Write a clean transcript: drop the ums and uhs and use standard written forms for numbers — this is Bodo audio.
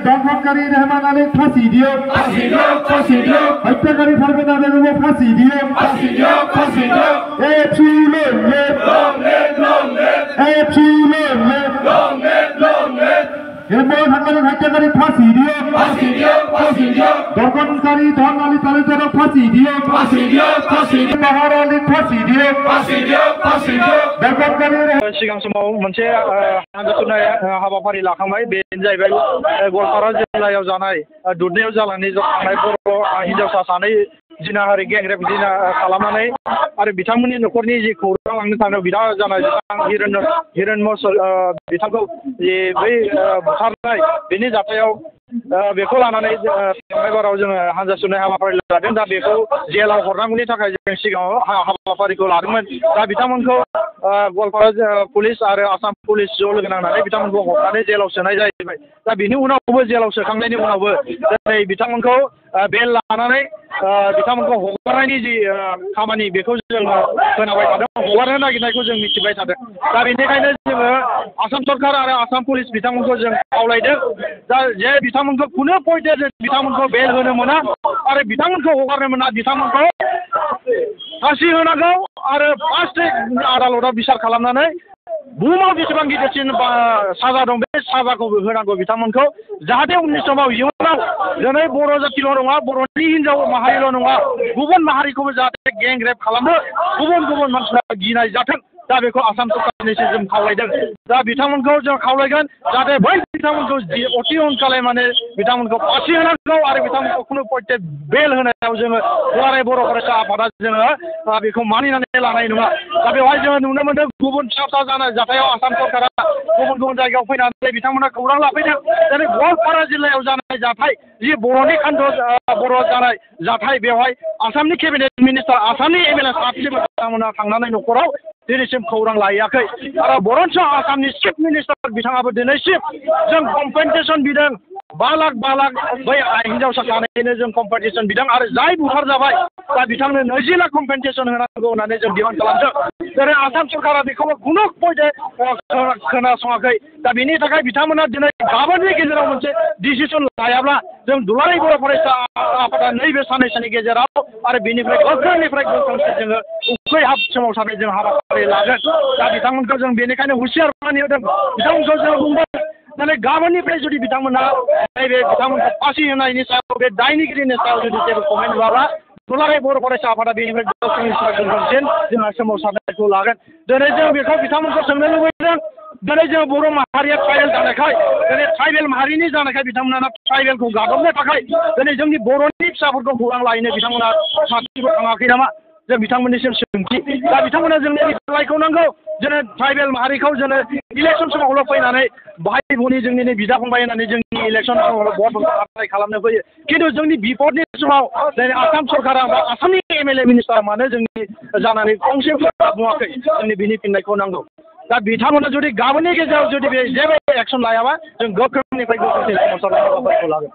দমনকারী রেহমান আলী ফাঁসি দিও, হত্যাকারী ফারবেনা বেগমকে ফাঁসি দিও। হত্যাকারী ফাঁসি দিও, দমনকারী ধন আলী তালুকদারকে ফাঁসি দিও, বাহার আলী ফাঁসি দিও। सिगां समाव मोनसे हानजा सुनाय हाबाफारि लाखांबाय बेनो जाहैबाय गवालपारा जिल्लायाव जानाय दुधनैयाव जानानै थांनाय बर' हिन्जावसा सानै जिनाहारि गेंरेप खालामनानै आरो बिथांमोननि न'खरनि जि खौरां लांनो थांनायाव बिदा जानाय हिरेन बिथांखौ जे बै बुथारनाय बेनि जाथायाव बेखौ लानानै थांनाय बाराव जोङो हानजा सुनाय हाबाफारि लादों। दा बेखौ जेलाव हरनांगौनि थाखाय जों सिगाङाव हाबाफारिखौ लादोंमोन। दा बिथांमोनखौ गवालपारा पुलिस आरो आसाम पुलिस ज' लोगो नांनानै बिथांमोनखौ हमनानै जेलाव सोनाय जाहैबाय। दा बिनि उनावबो जेलाव सोखांनायनि उनावबो दिनै बिथांमोनखौ बेल लानानै बिथांमोनखौ हगारनायनि जि खामानि बेखौ जोङो खोनाबाय थादों, हगारनो नागिरनायखौ जों मिथिबाय थादों। दा बेनिखायनो जोङो आसाम सरकार आरो आसाम पुलिस बिथांमोनखौ जों खावलायदों दा जे बिथांमोनखौ खुनु पयन्टे बिथांमोनखौ बेल होनो मोना आरो बिथांमोनखौ हगारनो मोना, बिथांमोनखौ फासि होनांगौ आरो फार्स्ट आदालतआव बिसार खालामनानै बुहुमाव जेसेबां गिदिरसिन साजा दं बे साजाखौ होनांगौ बिथांमोनखौ, जाहाथे उननि समाव इयुनाव दिनै बर' जाथिल' नङा, बर'नि हिनजाव माहारिल' नङा, गुबुन माहारिखौबो जाहाथे गेंरेप खालामनो गुबुन मानसिफ्रा गिनाय जाथों। दा बेखौ आसाम सरकारनिसिम जों खावलायदों। दा बिथांमोनखौ जों खावलायगोन जाहाथे बै बिथांमोनखौ अति अनखालाय माने बिथांमोनखौ फासि होनांगौ आरो बिथांमोनखौ खुनु पयन्टे बेल होनायाव जोङो दुलाराय बर' फरायसा आफादा जोङो बेखौ मानिनानै लानाय नङा। दा बेवहाय जोङो नुनो मोनदों गुबुन फिसा जानाय जाथायाव आसाम सरकारा गुबुन जायगायाव फैनानै बिथांमोना खौरां लाफैदों। दिनै गवालपारा जिल्लायाव जानाय जाथाय जि बर'नि बर' जानाय जाथाय बेवहाय आसामनि केबिनेट मिनिस्टार, आसामनि MLA सासेबो बिथांमोना थांनानै न'खराव दिनैसिम खौरां लायाखै आरो बरन्स आसामनि चिफ मिनिस्टार बिथाङाबो दिनैसिम जों कम्पेनसेसन बिदों 5 लाख बै हिन्जावसा सानैनो जों कम्पेनसेसन बिदों आरो जाय बुथार जाबाय दा बिथांनो 20 लाख कम्पेनसेसन होनांगौ होननानै जों डिमान्ड खालामदों। जेरै आसाम सरकारा बेखौबो खुनु पयन्टे खोनासङाखै। दा बेनि थाखाय बिथांमोना दिनै गाबोननि गेजेराव मोनसे डिसिसन लायाब्ला जों दुलाराय बर' फरायसा आफादा नैबे साननैसोनि गेजेराव आरो बेनिफ्राय गोख्रोंसिन जोङो उखै हाब सोमावसारनाय जों हाबाफारि लागोन। दा बिथांमोनखौ जों बेनिखायनो हुसियार खालामनानै होदों। बिथांमोनखौ जों बुंदों दिनै गाबोननिफ्राय जुदि बिथांमोना नैबे बिथांमोनखौ फासि होनायनि सायाव बे दायनिगिरिनि सायाव जुदि जेबो कमेन्ट होआब्ला दुलाराय बर' फरायसा आफादा बेनिफ्राय गोख्रोंसिन जोंहा सोमावसारनायखौ लागोन। दिनै जों बेखौ बिथांमोनखौ सोंनो लुबैदों, दिनै जों बर' माहारिया ट्राइबेल जानायखाय, दिनै ट्राइबेल माहारिनि जानायखाय बिथांमोना ट्राइबेलखौ गादबनो थाखाय दिनै जोंनि बर'नि फिसाफोरखौ खौरां लाहैनो बिथांमोना सानसेबो थाङाखै नामा? जों बिथांमोननिसिम सोंथि। दा बिथांमोना जोंनि रिप्लाइखौ नांगौ। जोङो ट्राइबेल माहारिखौ जोङो इलेक्सन समावल' फैनानै भाइ भनि जोंनि बिदा फंबाय होननानै जोंनि इलेक्सन समावल' भटफोरखौ एप्लाइ खालामनो फैयो, खिन्थु जोंनि बिपदनि समाव दिनै आसाम सरकारा बा आसामनि MLA मिनिस्टारा मानो जोंनि जानानै फंसे बुङाखै? जोंनि बिनि फिननायखौ नांगौ। दा बिथांमोना जुदि गाबोननि गेजेराव जुदि बे जेबो एक्सन लायाबा जों गोख्रोंनिफ्राय गोख्रोंसिन सोमावसारनाय हाबाफारिखौ लागोन।